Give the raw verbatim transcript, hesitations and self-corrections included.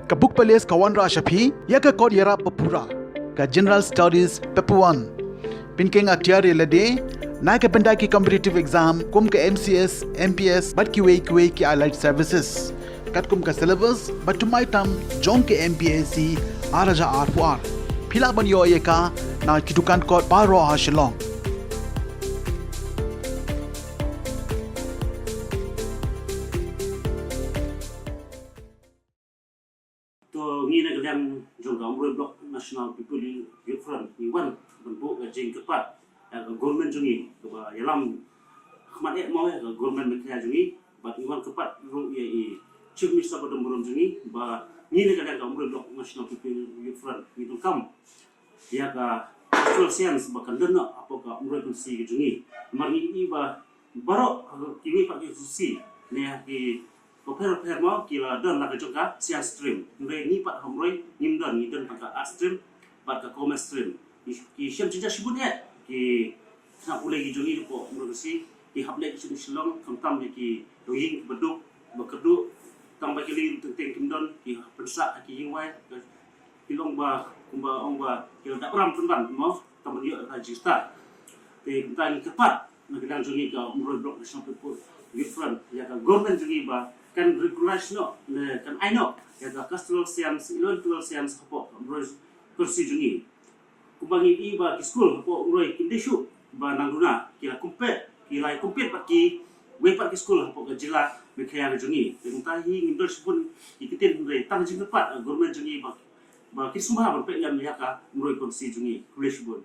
Ka Book Palace ka wanrah sha phi ïa ka kot ïarap ba pura, ka General Studies Paper One. Pynkheiñ atiar ïa lade na ka bynta ki competitive exam kum ka M C S, M P S bad kiwei kiwei ki allied services. Katkum ka syllabus ba thymmai tam jong ka M P S C ar hajar arphew ar. Phi lah ban ïoh ïa ka na ki dukan kot baroh ha Shillong. To ngi na ka liang jong ka Umroi Block National People Youth Front ngi wan ban buh ka jingkyrpad ïa ka government jong ngi kaba ïalam khmat eh mo ïa ka government Meghalaya jong ngi, bad ngi wan kyrpad ruh ïa i Chief Minister ba don burom jong ngi ba ngi na ka liang ka Umroi Block National People Youth Front ngi donkam ïa ka cultural science ba kan don noh hapoh ka Umroi constituency ka jong ngi. Namar ngi i ba baroh kiwei pat ki constituency ne ki bapher bapher mo ki la don la ka jong ka science stream. Hynrei ngi pat ha Umroi ngim don, ngi don tang ka arts stream bad ka commerce stream. Ki, ki shem jingjia shibun eh ki khynnah pule ki jong ngi hapoh Umroi constituency, ki hap leit sha Shillong, khamtam ïa ki longïing ba duk ba kyrduh, tang ba ki longïing teng teng kim don, ki hap pynsah ha ki ïing wai, ki long ba kumba ong ba ki la dap ram pynban mo tang ban ïoh ka jingstad. Te kumta ngi kyrpad na ka liang jong ngi ka Umroi Block National People Youth Front ïa ka government jong ngi ba kan recognize noh ne kan ai noh ïa ka cultural science, eleven twelve science hapoh ka Umroi constituency jong ngi. Kumba ngi i ba ki skul hapoh Umroi kim dei shuh ba nang duna, ki la compete, ki la compete bad kiwei pat ki skul hapoh ka jylla Meghalaya ka jong ngi. Te kumta hi ngim don shibun ki ktien, hynrei tang jingkyrpad government jong ngi ba, ba kin sngewbha ban peit lem ïa ka Umroi constituency jong ngi. Khublei shibun.